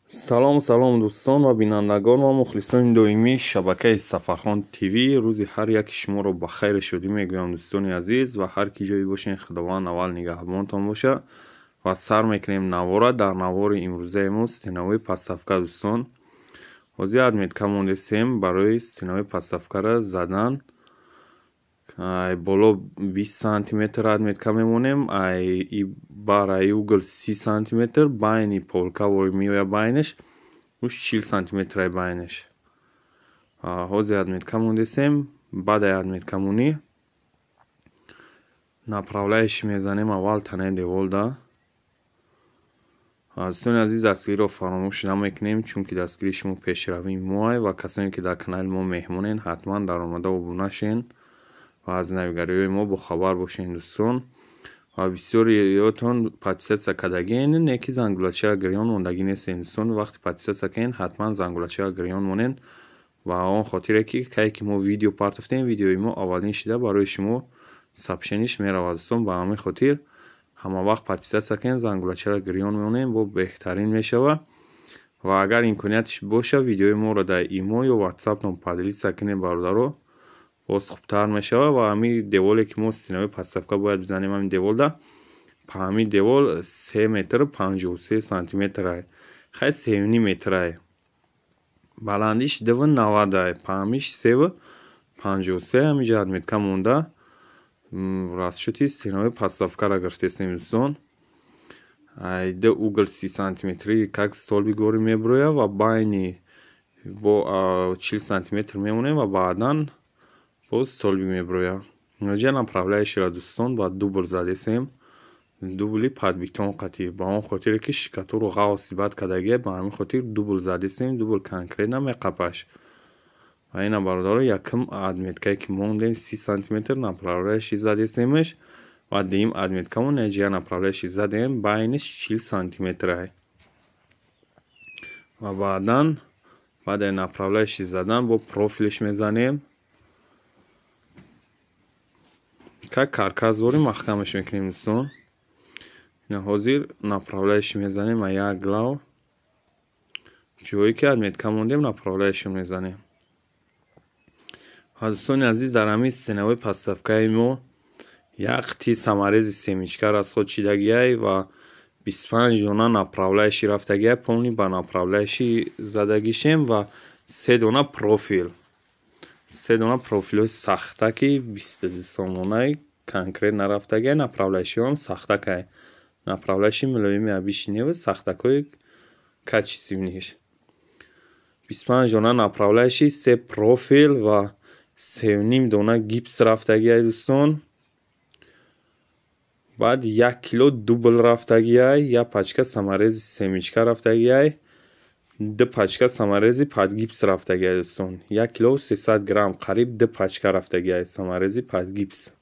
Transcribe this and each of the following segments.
Салом, салом, дӯстон ва бинандагон ва мухлисони доимии шабакаи Сафархон ТВ. Рӯзи ҳар яки шуморо ба хайру шодӣ мегӯям, дӯстони азиз, ва ҳар ки ҷое бошед, Худованд аввал нигаҳбонтон бошад. Ва сар мекунем навора. Дар навори имрӯзаи мо стеновой подставка, дӯстон. Ҳозир отметка мондесем барои стеновой подставкара задан. Ай боло 20 сантиметр отметка мемонем, ай бар ай угол 30 сантиметр, байни полка меоя байнаш, уш 40 сантиметр ай байнаш. Ҳозир отметка мондесем, баъд ай отметкамонӣ направляющий мезанем аввал танаи деволда. Дӯстони азиз, дастгириро фаромӯш намекунем, чунки дастгирии шумо пешравии моай ва касоне ки дар канали мо меҳмонен, ҳатман даромада обуна шен ва аз навигариҳои мо бохабар бошед, дӯстон. Ва бисёриётон подписаться кардагиен, не ки зангулачаро гирён мондагӣ нестем, дӯстон. Вақте подписаться кунед, ҳатман зангулачаро гирён монед, ва он хотире ки кае ки мо видео партофтем, видеои мо аввалин шида барои шумо сообщение ш меравад, дӯстон. Ба ҳамин хотир ҳама вақт подписаться кунед, зангулачаро гирён монед, бо беҳтарин мешавад. Ва агар имкониятш боша, видеои моро дар имо ё ватсаптон поделиться кунед, бародаро, боз хубтар мешавад. Ва ҳамин деволе ки мо стеновой подставка бояд бизанем, ҳамин деволда, ҳамин девол 3 метру 53 сантиметрай, хай 3,5 метрай, баландиш 2,90-ай, паҳмиш 3,53. Ҳаминҷа отметка монда, расчёти стеновой подставкаро гирифтесем, дӯстон. Ай ду угол 30 сантиметрӣ как столбик ворӣ мебирояд ва байни бо 40 сантиметр мемонем ва баъдан боз столбик мебирояд. Инҷа направляющийро, дӯстон, ба дубл задесем, дубли под бетон қатӣ, ба он хотире ки штукатуру ғавси бад кардагия, ба ҳамин хотир дубл задесем, дубл конкретно меқапаш. Ва ина, бародаро, якум отметкае ки мондем, 30 сантиметр направляющий задесемш ва дуюм отметкамон неҷия направляющий задем, байниш 40 сантиметрай. Ва баъдан, баъди направляющий задан, бо профилш мезанем, как каркас дорим, маҳкамаш мекунем, дӯстон. Ина ҳозир направляющий мезанем, а як глав ҷое ки отметка мондем, направляющий мезанем. Ва дӯстони азиз, дар ҳамин стеновой подставкаи мо як қитъи саморези семечка расход шидагиай ва 25 дона направляющий рафтагиай, полный ба направляющий задагишем ва се дона профил, се дона профилҳои сахтаки 22 сомонаи конкретно рафтагиай. Направляющийҳоам сахтакай, направляющий мулоими обычный неву, сахтакҳои качественныйш. 25 дона направляющий, се профил ва 3,5 дона гипс рафтагиай, дӯстон. Баъд як кило дубл рафтагиай, як пачка саморези семечка рафтагиай, ду пачка саморези под гипс рафтагиай, дӯстон. 1 кило 300 грамм, қариб ду пачка рафтагиай саморези под гипс.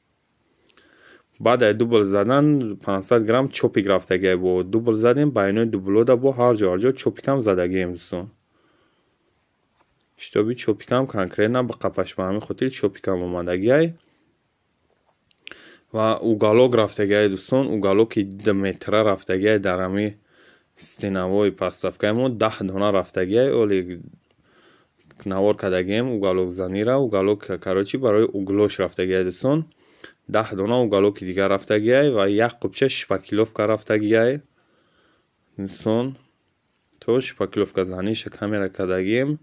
Баъд ай дубл задан 500 грамм чопик рафтагиай. Бо дубл задем, байнои дублода бо ҳар ҷо, ҳар ҷо чопикам задагием, дӯстон, чтобы чопикам конкретно биқапаш. Ба ҳамин хотир чопикам омадагиай. Ва уголок рафтагиай, дӯстон, уголоки 2 метра рафтагиай. Дар ҳамин стеновой подставкаи мо 10 дона рафтагиай. Оли навор кардагием уголок занира, уголок, короче, барои углош рафтагиай, дӯстон. 10 дона уголоки дигар рафтагиай ва як қубча шпаклёвка рафтагиай, дӯстон. То шпаклёвка заниша камера кардагием,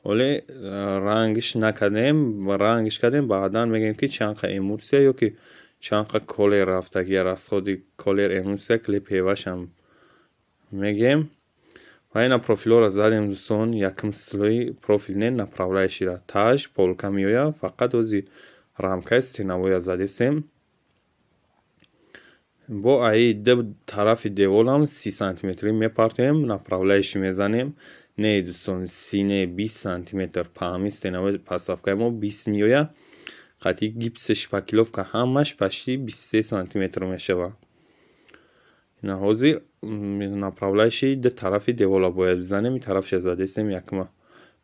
оле рангиш накардем, рангиш кардем. Баъдан мегӯем ки чанд қа эмульсия ё ки чанд қа колер рафтагия, расходи колер, эмульсия, клей ПВАшам мегӯем. Ва ина профилҳоро задем, дӯстон. Якум слой профил не, направляющийра, тааш полка меояд, фақат ози рамкаи стеновоя задесем. Бо аи ду тарафи деволам 30 сантиметрӣ мепартоем, направляющий мезанем. Не, дӯстон, 30 не, 20 сантиметр. Паҳми стеновой подставкаи мо 20 меояд, қатъи гипси, шпаклёвка, ҳамаш почти 23 сантиметр мешавад. Ина ҳозир направляющий ду тарафи девола бояд бизанем. Ин тарафша задесем, якма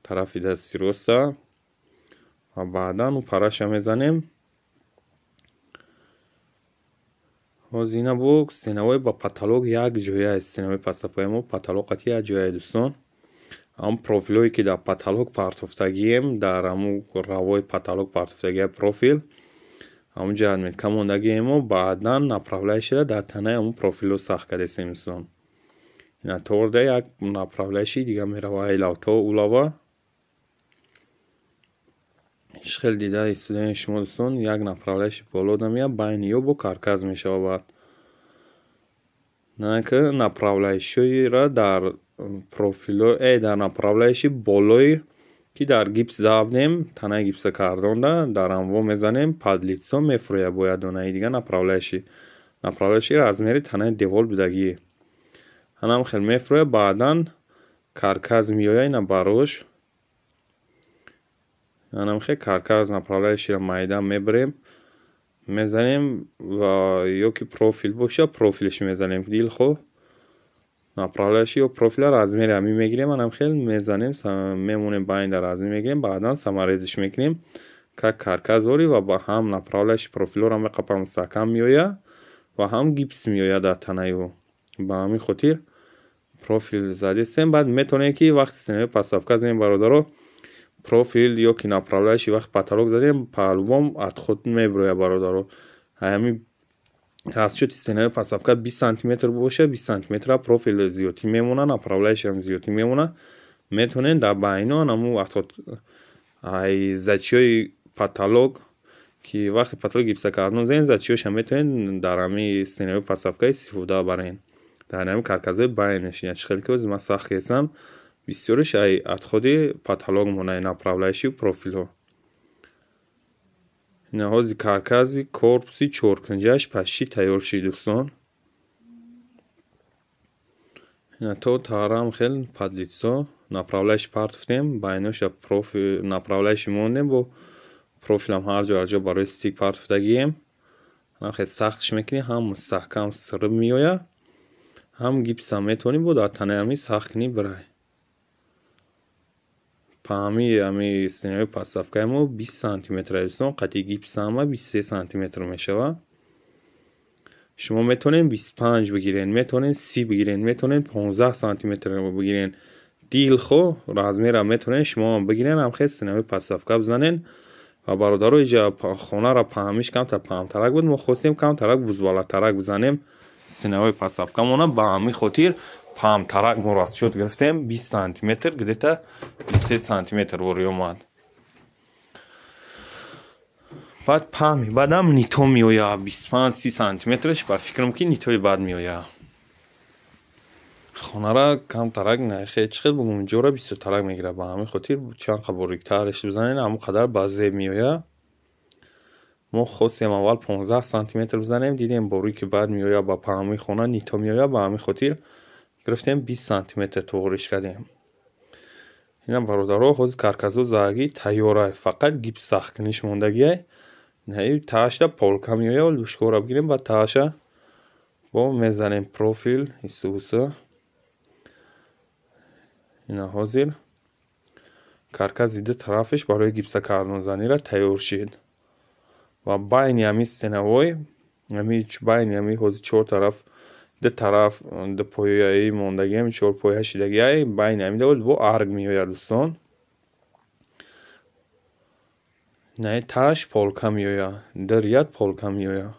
тарафи дасти роста, ва баъдан ӯ параша мезанем. Ҳозир ина бо стеновой ба потолок як ҷоя стеновой подставкаи мо потолок қати як ҷоя, дӯстон. Ҳамон профилҳое, ки дар потолок партофтагием, дар ҳамун равои потолок партофтагия профил, ҳамун ҷо отметка мондагием мо, баъдан направляющийро дар танаи ҳамун профилҳо сахт кардесем, дӯстон. Ина торда як направляющий дига мерава ай лав то улава. Чӣ хел дида истодаем шумо, дӯстон, як направляющий боло меяд, байни ё бо каркас мешава. Баъд на ки направляющийро дар профилҳо дар направляющий болои, ки дар гипс забнем, танаи гипса кардонда дар амво мезанем, под лицо мефурӯяд бо як донаи дига направляющий. Направляющий размери танаи девол будагӣ. Ҳанам хел мефурӯяд, баъдан каркас меояд ина барош. Анам хел каркас направляющийро майда мебарем, мезанем ва ё ки профил боша, профилш мезанем дилхоҳ направляющий ё профила размери ҳамин мегирем, анам хел мезанем, мемонем байни дар размер мегирем, баъдан саморезиш мекунем, как каркас ори ва ба ҳам направляющий профилҳоро меқапам, мустаҳкам меояд ва ҳам гипс меояд дар танаи ӯ. Ба ҳамин хотир профил задистем. Баъд метавонем, ки вақти стеновой подставка занем, бародаро, профил ё ки направляющий вақти потолок задем, по-любому отход мебирояд, бародаро. Ҳамин расчёти стеновой подставка 20 сантиметр боша, 20 сантиметра профил зиёдтӣ мемонад, направляющийам зиёдтӣ мемонад. Метавонем дар байно ҳамун отход ай зачиҳои потолок, ки вақти потолок гипсокартон занем, зачиҳоша метавонем дар ҳамин стеновой подставка истифода барем. Дар ҳамин каркасҳои байнаш, чӣ хеле ки ҳозир ман сахт кесам, бисёриш ай отходи потолок монад, направляющий профилҳо. Ина ҳозир каркаси корпуси чоркунҷааш почти тайёр шид, дӯстон. Ина то тарам хел под лицо направляющий партофтем, байноша профил направляющий мондем, бо профилам ҳар ҷо ҳар ҷо барои стик партофтагием. Ана хел сахтш мекунӣ, ҳам мустаҳкам сириб меояд, ҳам гипсам метавонӣ бо дар танаи ҳамин сахт кунӣ бирай. Паҳми ҳамин стенаи подставкаи мо 20 сантиметр, дӯстон, қати гипс ҳама 23 сантиметр мешавад. Шумо метавонед 25 бигиред, метавонед 30 бигиред, метавонед 15 сантиметр бигиред. Дилхоҳ размерам метавонед шумо ҳам бигиред, ҳам хел стенаи подставка бизанед. Ва бародаро, иҷа хонаро паҳмиш камтар паҳмтарак буд, мо хостем камтарак бузбалатарак бизанем стенаи подставкамона, ба ҳамин хотир паҳмтарак мо расчёт гирифтем 20 сантиметр, где-то 23 сантиметр ворӣ омад. Баъд паҳми баъдам нито меояд 25-30 сантиметраш, ба фикрам ки нитои баъд меояд. Хонара камтарак чӣ хел бигӯм, ҷора бисёртарак мегирад, ба ҳамин хотир чанд қа бориктараш бизанед, ҳамон қадар ба зеб меояд. Мо хостем аввал 15 сантиметр бизанем, дидем борики баъд меояд, ба паҳмии хона нито меояд, ба ҳамин хотир гирифтем 20 сантиметр туғриш кардем. Ина бародаро, ҳозир каркасҳо заҳагӣ тайёрай, фақат гипс сахткуниш мондагиай. Наи таашда полка меояд, лӯшкора бигирем, баъд тааша бо мезанем профил исуса. Ина ҳозир каркаси ду тарафиш барои гипсокартонзанира тайёр шид. Ва байни ҳамин стеновой, ҳамин байни ҳамин ҳозир чор тараф, ду тараф ду пояи мондагиам, чор поя шидагиай, байни ҳамин давол бо арг меояд, дӯстон. Наи тааш полка меояд, ду ряд полка меояд.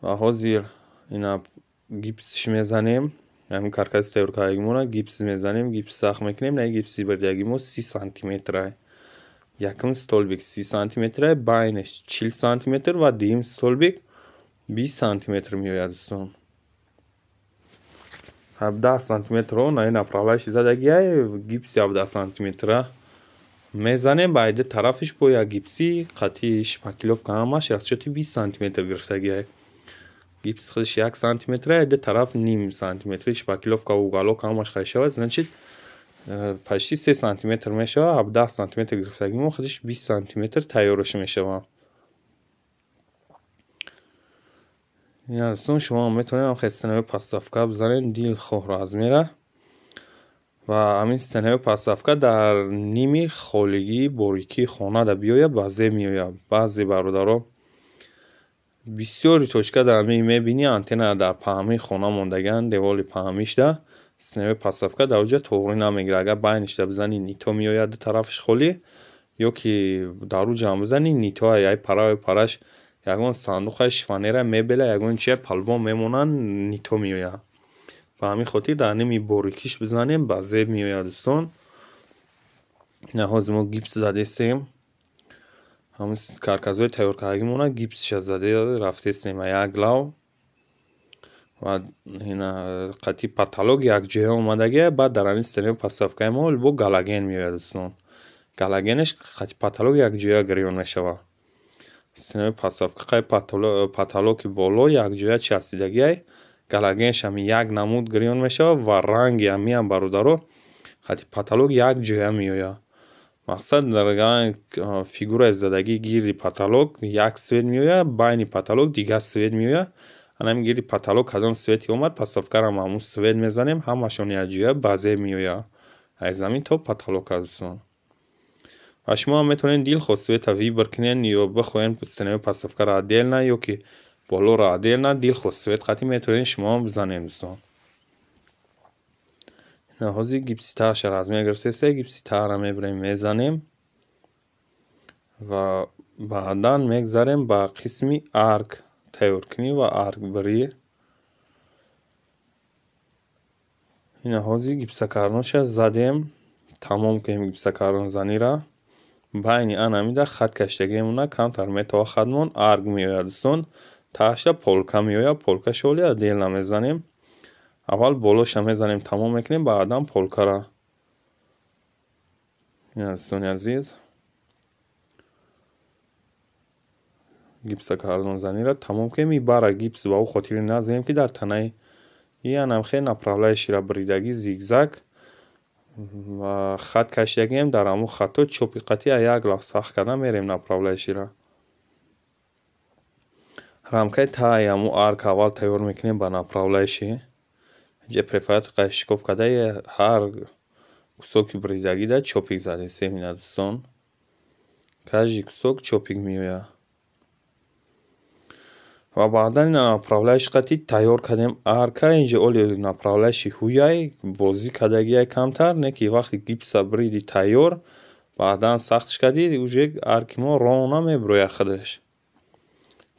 Ва ҳозир ина гипсш мезанем, ҳамин каркаси тайёр кардагимона гипс мезанем, гипс сахт мекунем. Наи гипси бирдагимо 30 сантиметрай. Якум столбик 30 сантиметрай, байнаш 40 сантиметр ва дуюм столбик 20 сантиметр меояд, дӯстон. 17 сантиметрро наи направляющий задагиай, гипси 17 сантиметра мезанем, ба ду тарафиш бо як гипси қатъи шпаклёвка ҳамаш расчёти 20 сантиметр гирифтагиай. Гипс худаш 1 сантиметр, ду тараф ним сантиметри шпаклёвка уголок ҳамаш хай шавад, значит почти 3 сантиметр мешавад. 17 сантиметр гирифтагимо худаш 20 сантиметр тайёраш мешавад. Ина дӯстон, шумо ҳам метавонед хел стенаи подставка бизанед дилхоҳ размера. Ва ҳамин стенаи подставка дар ними холигии борикии хона да биёяд, ба зеб меояд. Баъзе бародаро Бисёри точка дар мебинӣ антенна дар паҳмии хона мондагианд, деволи паҳмишда стеновая подставка дар оҷа тоғрӣ намегирад. Агар байнишда бизанӣ нито меояд ду тарафаш холӣ, ё ки дар уҷам бизанӣ нито ай пара параш ягон сандуқа, шифонера, мебела, ягон чия палбон мемонанд, нито меояд. Ба ҳамин хотир дар ними борикиш бизанем, ба зеб меояд дӯстон. Ина ҳозир мо гипс задесем. Ҳамин карказҳои тайёркардагимона гипсша зада рафтесем як лав ва ина қати потолок якҷоя омадагия. Баъд дар ҳамин стеновая подставкаи мо бо галоген меояд дӯстон. Галогенаш қати потолок якҷоя гирён мешавад. Стеновая подставка қай потолоки боло якҷоя часпидагиай, галогенаш ҳам як намуд гирён мешавад ва ранги ҳамиам бародаро қати потолок якҷоя меояд. Мақсад дар фигураи задагии гирди потолок як свет меояд, байни потолок дигар свет меояд. Анам гирди потолок кадом свети омад, подставкарам ҳамун свет мезанем, ҳамашон якҷоя ба зеб меояд. Аз замин то потолок дӯстон. Ва шумо ҳам метавонед дилхоҳ света выбор кунед ё бихоҳед стеновая подставкаро отдельно ё ки болоро отдельно, дилхоҳ свет қатӣ метавонед шумо ҳам бизанед дӯстон. Ҳозир гипси таҳаша размер гирифтеста, гипси таҳара мебирем мезанем ва баъдан мегзарем ба қисми арк тайёркунӣ ва аркбирӣ. Ина ҳозир гипсакарноша задем, тамом кунем гипсакарнозанира. Байни ан ҳамида хат кашидагиемона камтар метава хатмон арк меояд дӯстон. Таҳаша полка меояд, полкаша оли отдельно мезанем. Аввал болоша мезанем, тамом мекунем, баъдан полкара. Ина дӯстони азиз, гипсакарнозанира тамом кунем. И бара гипс ба ӯ хотири назанем, ки дар танаи янам хел направляющийра бридагӣ зигзаг ва хат кашидагием, дар ҳамун хатто чопи қатӣ як лав сахт карда мерем направляющийра. Рамкаи таҳи ҳамун арк аввал тайёр мекунем ба направляющий. Инҷа префаратор қайшиков карда ҳар кусоки бридагида чопик задесем ина дӯстон. Каждый кусок чопик меояд. Ва баъдан ина направляющий қатӣ тайёр кардем арка. Инҷа оли направляющий ҳуяй бозӣ кардагиай камтар, не ки вақти гипса бриди тайёр, баъдан сахтш кардӣ, уже арки мо ровно мебирояд худаш.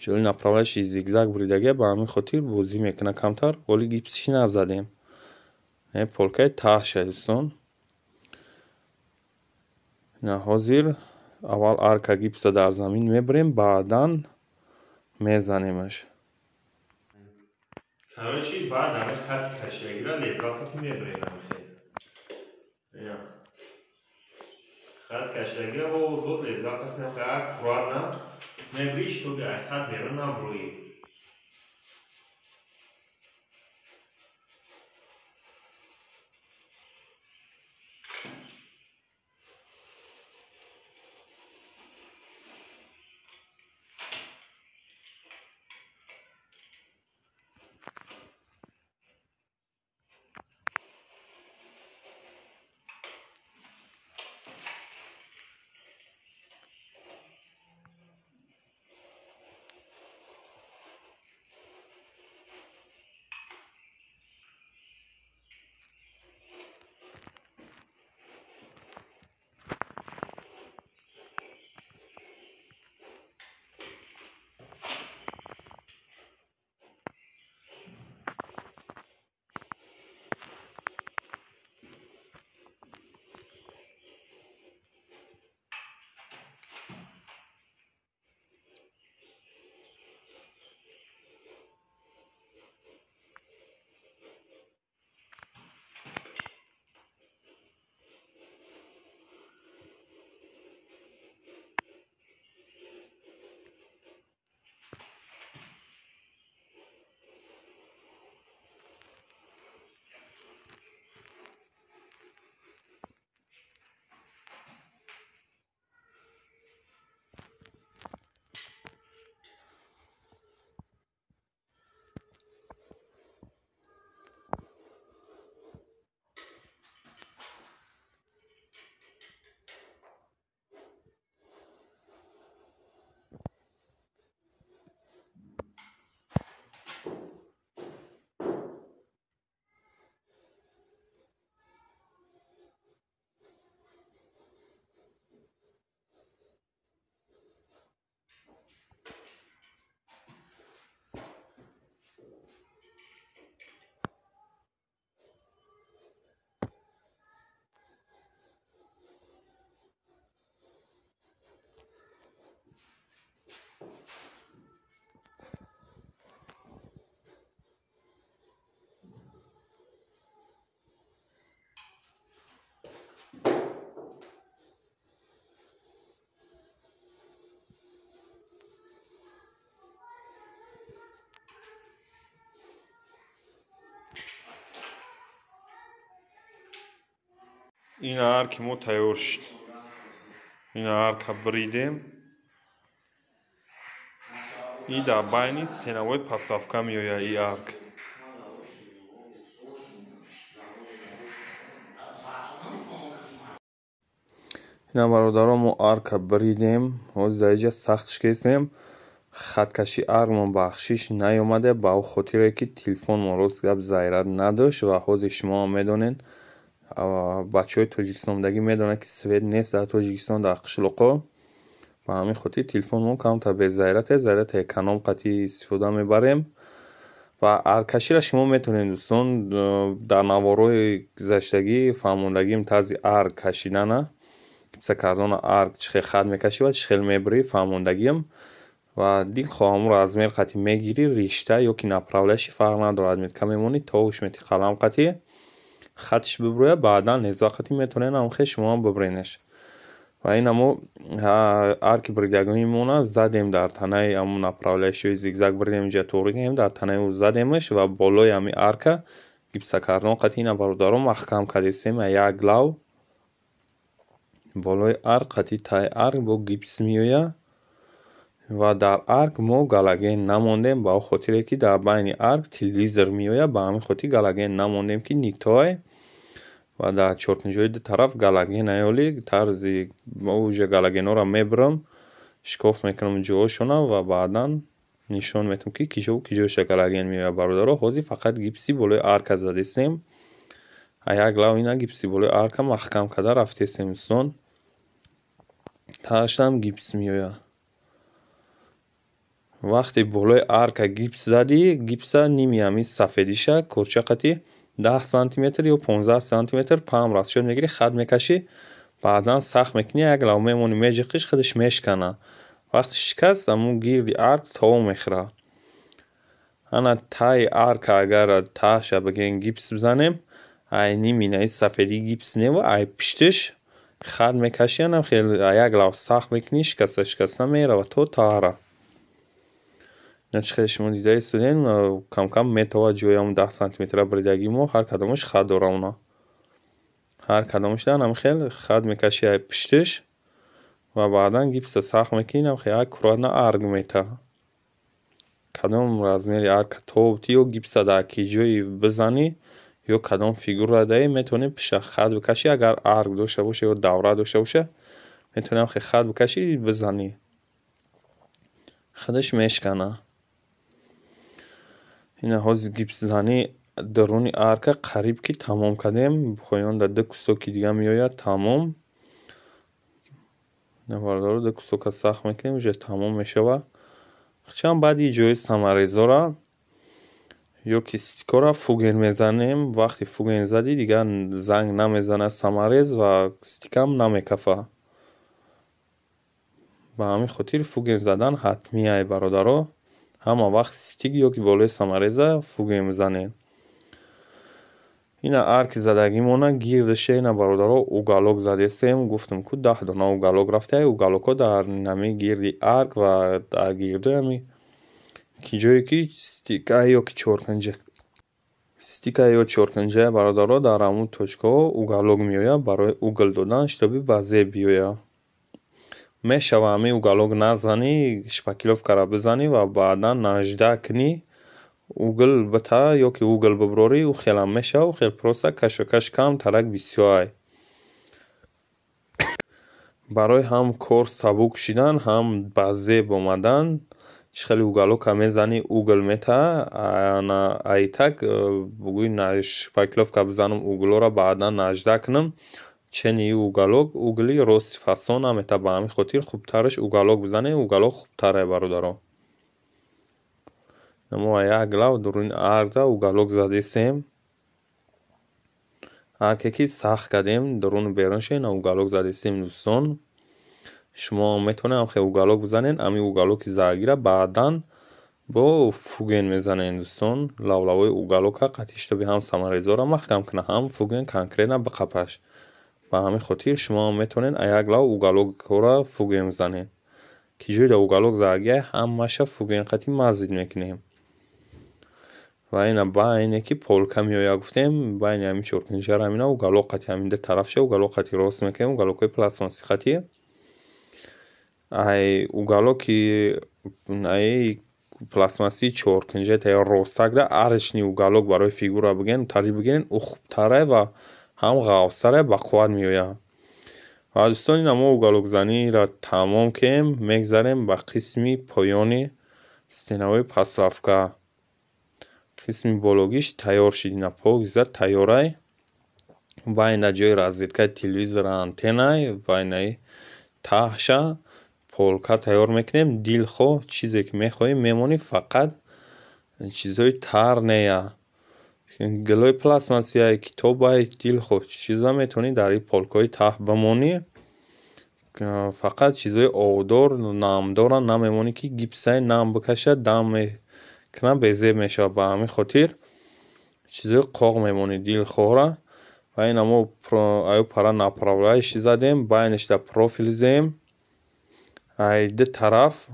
Оли направляющий зигзаг бридагия, ба ҳамин хотир бозӣ мекунад камтар. Оли гипсиш назадем. Не полкаи таҳша дӯстон. Ина ҳозир аввал арка гипса дар замин мебирем, баъдан мезанемаш. Короче, баъд ҳамин хати кашидагиро лезвақати мебирем ҳамин. Хат кашидагиро озод лезвақати мебирем, аккуратно мебирӣ, чтобы аз хат берун набурӯӣ. Ин арки мо тайёр шуд. Ин арка бридем. И дар байни стеновой подставка меояд и арк. Ина бародарон, мо арка бридем. Ҳозир дар инҷа сахт шикестем. Хаткаши аркмон бахшиш наёмада, ба он хотире ки телефонмон рост гап заряд надошт ва ҳозир шумоам медонед, бачаҳои тоҷикистонбудагӣ медонанд, ки свет нест дар Тоҷикистон, дар қишлоқҳо. Ба ҳамин хотир телефонмон камтар безаряд аст, заряди эконом қатъӣ истифода мебарем. Ва аркаширо шумо метавонед, дӯстон, дар наворҳои гузаштагӣ фаҳмондагим тарзи арк кашидана, гипсокартона арк чӣ хел хат мекашӣ ва чӣ хел мебурӣ фаҳмондагиам. Ва дилхоҳ ҳамон размер қатъӣ мегирӣ, ришта ё ки направляющий фарқ надорад, отметка мемонӣ, товуш метӣ қалам қатъӣ, хатш бибурӯяд, баъдан лезва қатъӣ метавонед ҳамхел шумоам бибуренаш. Ва ина мо арки бридагиимона задем дар танаи ҳамон направляющий зигзаг бридем, инҷа туғри кардем, дар танаи ӯ задемаш ва болои ҳамин арка гипсокартон қатъӣ ина бародарон маҳкам кардестем як лав. Болои арк қатъи таи арк бо гипс меояд ва дар арк мо галоген намондем, ба он хотире ки дар байни арк телевизор меояд, ба ҳамин хотир галоген намондем, ки нитой ва дар чоркунҷои ду тараф галоген наёли тарзи мо уже галогенҳоро мебурам, шикоф мекунам ҷоҳошона ва баъдан нишон метам, ки киҷову киҷоша галоген меояд. Бародаро, ҳозир фақат гипси болои арка задестем. Як лав ина гипси болои арка маҳкам карда рафтестем, дӯстон. Таҳаштам гипс меояд. Вақте болои арка гипс задӣ, гипса ними ҳамин сафедиша корча қатъи 10 сантиметр ё 15 сантиметр паҳн расчёт мегирӣ, хат мекашӣ, баъдан сахт мекунӣ, як лав мемонӣ, меҷиқиш, худаш мешканад. Вақте шикаст, ҳамун гирди арк тов мехӯрад. Ана таи арка агар таҳаша бигем гипс бизанем, ай ними наи сафедӣ гипс нева, ай пуштиш хат мекашӣ, анам хеле як лав сахт мекунӣ, шикаста шикаста меравад то таҳара. Ина чӣ хеле шумо дида истодем, камкам метавад ҷои ҳамон 10 сантиметра бридагии мо, ҳар кадомаш хат дора она. Ҳар кадомаш ҳам хел хат мекашӣ ай пуштиш ва баъдан гипса сахт мекунӣ, инам хел аккуратно арк метаҳад. Кадом размери арка тобти ё гипса дар ки ҷое бизанӣ ё кадом фигура даҳӣ, метавонӣ пуша хат бикашӣ, агар арк дошта боша ё давра дошта боша, метавонӣ ҳам хел хат бикашӣ, бизанӣ. Худаш мешканад. Ина ҳозир гипсзанӣ даруни арка қариб ки тамом кардем. Поён дар ду кусоки дига меояд, тамом. Ина бародаро, ду кусока сахт мекунем, уже тамом мешавад. Чанд баъди ҷои саморезора ё ки стикора фуген мезанем. Вақте фуген задӣ, дигар занг намезанад саморез ва стикам намекафад. Ба ҳамин хотир фуген задан ҳатмия, бародаро. Ҳама вақт стик ё ки болои самореза фуген бизанед. Ина арки задагимона гирдиша ина бародаро уголок задестем. Гуфтам ку 10 дона уголок рафта, уголокҳо дар ҳами гирди арк ва дар гирдои ҳами ки ҷое ки стика ё ки чоркунҷа, стика ё чоркунҷа, бародаро, дар ҳамун точкаҳо уголок меояд барои угол додан, чтобы ба зеб биёяд. Мешава ҳамин уголок назанӣ, шпаклёвкаро бизанӣ ва баъдан наждак кунӣ, угол бита ё ки угол бибурорӣ, ӯ хелам мешава, ӯ хел просто кашокаш камтарак бисёрай. Барои ҳам кор сабук шидан, ҳам ба зеб омадан, чӣ хеле уголока мезанӣ, угол метаҳад, ана айтак бугӯи шпаклёвка бизанам, углоро баъдан наждак кунам, чени уголок угли рости фасон наметаҳад. Ба ҳамин хотир хубтараш уголок бизанем, уголок хубтарае, бародаро. Мо як лав дуруни аркда уголок задесем. Арке ки сахт кардем, дуруну берунша ина уголок задесем, дӯстон. Шумо метавонед ҳам уголок бизанед, ҳамин уголоки задагиро баъдан бо фуген мезанед, дӯстон. Лавлавои уголока қатъи, чтобы ҳам саморезора маҳкам кунад, ҳам фуген конкретно биқапаш. Ба ҳамин хотир шумо метавонед як лав уголокҳоро фуген бизанед. Ки ҷойда уголок задагия, ҳамаша фуген қатъи мазид мекунем. Ва ина байне ки полка меояд гуфтем, байни ҳамин чоркунҷара ҳамина уголок қати ҳамин ду тарафша уголок қати рост мекунем, уголокҳои пластмасси қати. Ай уголоки ай пластмассии чоркунҷа таи ростакда арочный уголок барои фигура бигирем, тари бигирем, ӯ хубтарай ва ҳам ғафзтарай, бақувват меояд. Ва дӯстон, ина мо уголокзаниро тамом кунем, мегзарем ба қисми поёни стенаҳои подставка. Қисми бологиш тайёр шид, ина покиза тайёрай. Байна ҷои розеткаи телевизора антеннай, байнаи таҳша полка тайёр мекунем. Дилхоҳ чизе ки мехоҳем мемонӣ, фақат чизҳои тар нея. Гулҳои пластмассиай, китобай, дилхоҳ чиза метавонӣ дар ин полкаҳои таҳ бимонӣ. Фақат чизҳои обдор, намдорро намемонӣ, ки гипсай нам бикашад, дам мекунад, безеб мешавад. Ба ҳамин хотир чизҳои қоқ мемонӣ дилхоҳра. Ва ина мо аю пара направляющий задем, байнашда профил зем. Ай ду тараф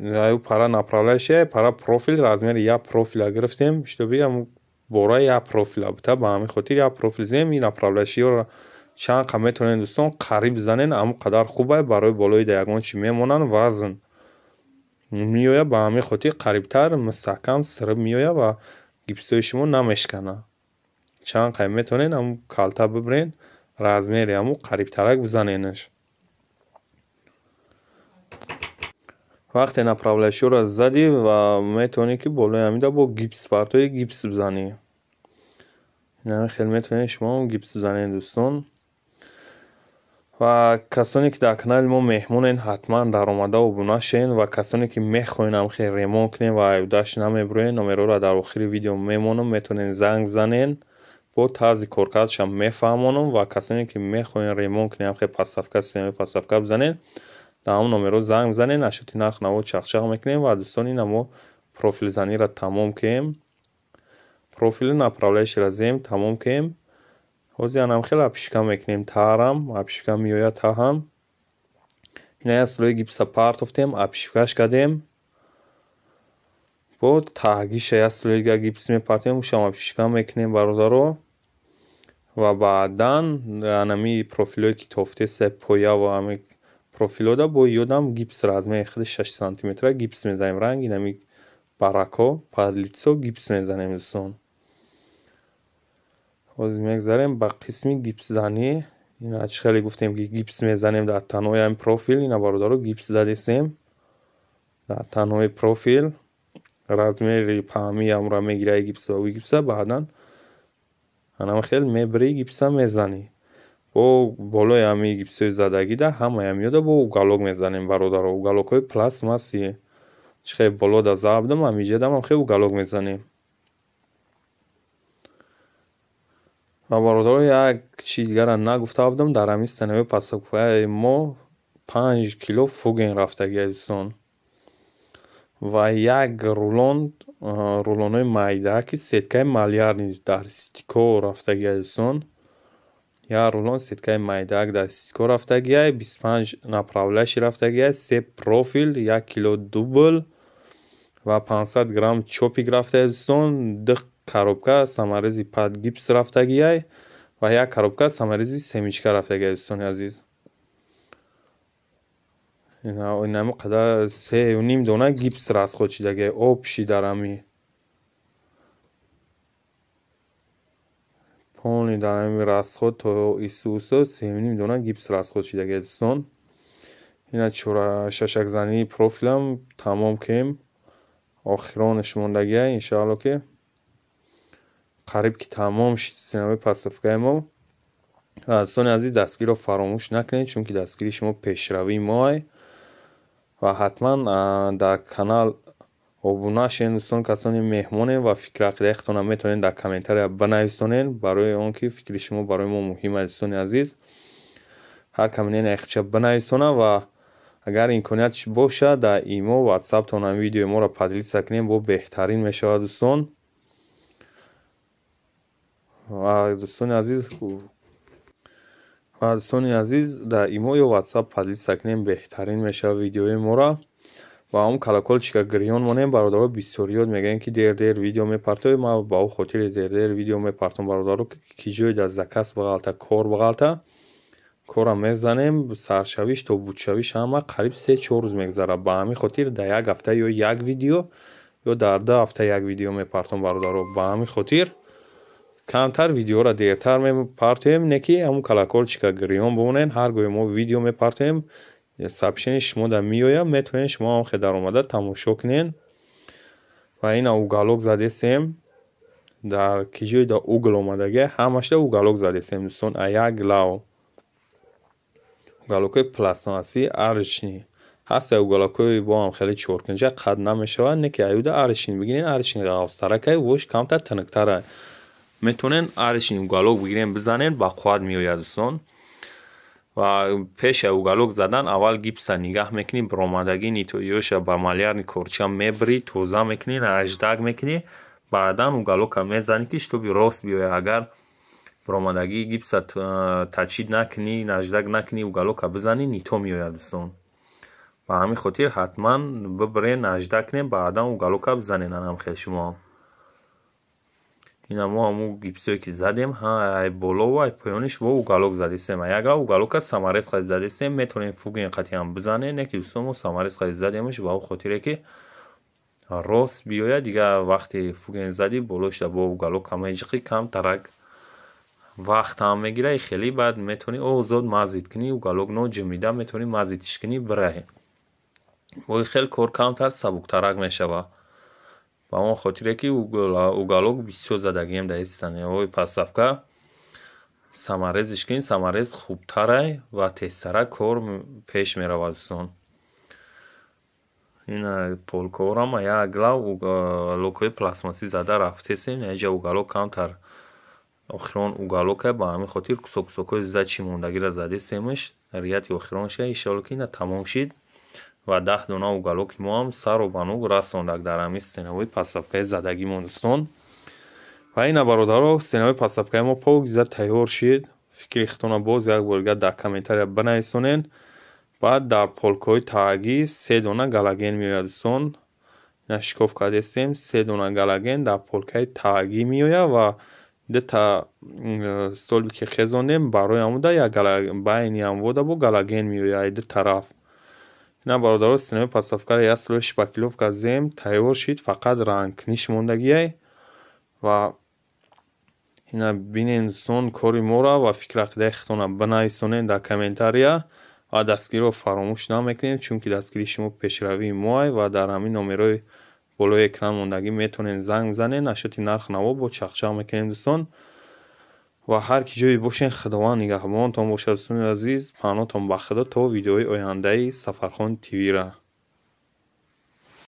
аю пара направляющий, ай пара профил, размери як профила гирифтем, чтобы ҳамун бора як профила бута. Ба ҳамин хотир як профил зем. Ин направляющийҳоро чанд қа метавонед, дӯстон, қариб занен, ҳамон қадар хубай барои болои да ягон чи мемонанд, вазн меояд. Ба ҳамин хотир қарибтар мустаҳкам сириб меояд ва гипсҳои шумо намешканад. Чанд қай метавонед ҳамун калта бибирен, размери ҳамун қарибтарак бизаненаш. Вақте направляющийҳоро задӣ ва метавонӣ ки болои ҳамида бо гипс партои гипс бизанӣ. Ин хел метавонед шумо гипс бизанед, дӯстон. Ва касоне ки дар канали мо меҳмонед, ҳатман даромада обуна шавед. Ва касоне ки мехоҳед ҳам хел ремонт кунед ва аюдаш намебироед, номерҳоро дар охири видео мемонам, метавонед занг бизанед, бо тарзи коркардашам мефаҳмонам. Ва касоне ки мехоҳед ремонт кунед, ҳам хел подставка, системаи подставка бизанед, дар ҳамон номерҳо занг бизанед, нашоти нарх наво чақчақ мекунем. Ва дӯстон, ина мо профилзаниро тамом кунем, профили направляющийро зем тамом кунем. Ҳозир анам хеле обшивка мекунем, таҳрам обшивка меояд таҳам. Ина як слои гипса партофтем, обшивкаш кардем. Бо таҳгиша як слои дига гипс мепартем, ушам обшивка мекунем, бародаро. Ва баъдан анами профилҳое ки тофтеста поя ва ҳами профилҳода бо ёдам гипс размери худи 6 сантиметра гипс мезанем, ранги нами баракҳо под лицо гипс мезанем, дӯстон. Ҳозир мегзарем ба қисми гипсзанӣ. Ина чӣ хеле гуфтем ки гипс мезанем дар танҳои ҳамин профил. Ина бародаро, гипс задесем дар танҳои профил, размери паҳмии ҳамро мегирӣ гипс ва гипса, баъдан анам хел мебирӣ, гипса мезанӣ. Бо болои ҳамин гипсҳои задагида ҳамаи ҳамиёда бо уголок мезанем, бародаро, уголокҳои пластмасси. Чӣ хел болода забдам, ҳамиҷадам ҳам хел уголок мезанем. Ва бародаро, як чизи дигарро нагуфта будам, дар ҳамин стенаҳои подставкаи мо 5 кило фуген рафтагиа, дӯстон. Ва як рулон, рулонҳои майдааки сеткаи малярный дар стико рафтагиа, дӯстон. Як рулон сеткаи майдаак дар стико рафтагиа, 25 направляющий рафтагиа, 3 профил, 1 кило дубл ва 500 грамм чопик рафтагиа, дӯстон. 2 коробка саморези под гипс рафтагиай ва як коробка саморези семечка рафтагиай, дӯстони азиз. Инами қадар 3,5 дона гипс расход шидагиай общий дар ҳами полный дар ҳами расход то ису усу 3,5 дона гипс расход шидагиай, дӯстон. Ина шашакзании профилам тамом кунем, охиронаш мондагиай, иншоалло ки қариб ки тамом шид стенаҳои подставкаи мо. Дӯстони азиз, дастгириро фаромӯш накунед, чунки дастгирии шумо пешравии моай. Ва ҳатман дар канал обуна шавед, дӯстон, касоне меҳмонед ва фикри ақидаи худтонро метавонед дар комментария бинависонед, барои он ки фикри шумо барои мо муҳим аст, дӯстони азиз. Ҳар комментария худша бинависонад ва агар имконият бошад, дар имо, ватсаптон ҳамин видеои моро поделиться кунед, бо беҳтарин мешавад, дӯстон. Ва дӯстони азиз, дар имо ё ватсап поделиться кунем, беҳтарин мешавад видеои моро. Ва ҳамун колокольчика гирён монем, бародаро. Бисёриёт мегӯянд, ки дер-дер видео мепартоед. Ман ба ӯ хотири дер-дер видео мепартом, бародаро, ки ҷое дар заказ бағалта, кор бағалта, корра мезанем, саршавиш то бутшавиш ҳама қариб 3-4 рӯз мегузарад. Ба ҳамин хотир дар як ҳафта ё як видео, ё дар 2 ҳафта як видео мепартом, бародаро. Ба ҳамин хотир камтар видеоро дертар мепартоем, не ки ҳамун колокольчика гирён бимонед. Ҳар гоҳе мо видео мепартоем, сообщение шумо дар меояд, метавонед шумо ҳам хел даромада тамошо кунед. Ва ина уголок задесем, дар ки ҷое дар угол омадагия, ҳамашда уголок задесем, дӯстон, а як лав уголокҳои пластмассӣ арочный ҳаста. Уголокҳои бо ҳам хеле чоркунҷа қад намешавад, не ки аюда арочный бигирен, арочный ғафзтаракай, вош камтар тунуктара. Метавонед арочный уголок бигирен, бизанен, ба қувват меояд, дӯстон. Ва пеши уголок задан аввал гипса нигаҳ мекунӣ, биромадагӣ нитоиёша ба малярный корча мебирӣ, тоза мекунӣ, наждак мекунӣ, баъдан уголока мезанӣ, ки чтобы рост биёяд. Агар биромадагии гипса точить накунӣ, наждак накунӣ, уголока бизанӣ, не то меояд, дӯстон. Ба ҳамин хотир ҳатман бибирен, наждак кунем, баъдан уголока бизанед. Анам хел шумо ина мо ҳамун гипсое ки задем, ай болову ай поёниш бо уголок задистем. Ягар уголока саморез қати задистем, метавонем фугин қатиам бизанем, не ки, дӯстон, мо саморез қати задемш ба он хотире ки рост биёяд. Дигар вақте фуген задӣ, болошда бо уголока меҷиқӣ, камтарак вақт ҳам мегирад хеле. Баъд метавонӣ озод мазать кунӣ, уголок ноҷумида метавонӣ мазатьиш кунӣ, бираҳӣ. Вои хел кор камтар сабуктарак мешавад, ба он хотире ки уголок бисёр задагием дар стенаҳои подставка. Саморезиш кунӣ, саморез хубтарай ва тезтарак кор пеш меравад, дӯстон. Ина полкаҳоро як лав уголокҳои пластмассӣ зада рафтесем. Инҷа уголок камтар охирон уголока, ба ҳамин хотир кусок кусокҳои зачи мондагиро задесемш, рияти охиронша. Иншоалло, ки ина тамом шид ва 10 дона уголоки мо ҳам сару ба нуг расондак дар ҳамин стенаҳои подставкаи задагимон, дӯстон. Ва ина, бародаро, стенаҳои подставкаи мо покиза тайёр шид. Фикри худтонро боз як бор дигар дар комментария бинависонед. Баъд дар полкаҳои тагӣ се дона галоген меояд, дӯстон. Ина шикоф кардестем, се дона галоген дар полкаи тагӣ меояд ва дута столбики хезондем, барои ҳамуда як байни ҳамвода бо галоген меояд ай ду тараф. Ина, бародаро, стенаҳои подставкаро як слой шпаклёвка зем, тайёр шид, фақат рангкуниш мондагиай. Ва ина бинед, дӯстон, кори моро ва фикри ақидаи худтонро бинависонед дар комментария ва дастгириро фаромӯш намекунед, чунки дастгирии шумо пешравии моай. Ва дар ҳамин номерҳои болои экран мондагӣ метавонед занг бизанед, насчёти нарх наво бо чақчақ мекунем, дӯстон. Ва ҳар ки ҷое бошед, Худованд нигаҳбонтон бошад, дӯстони азиз. Паноҳтон ба Худо то видеои ояндаи Сафархон ТВ-ра.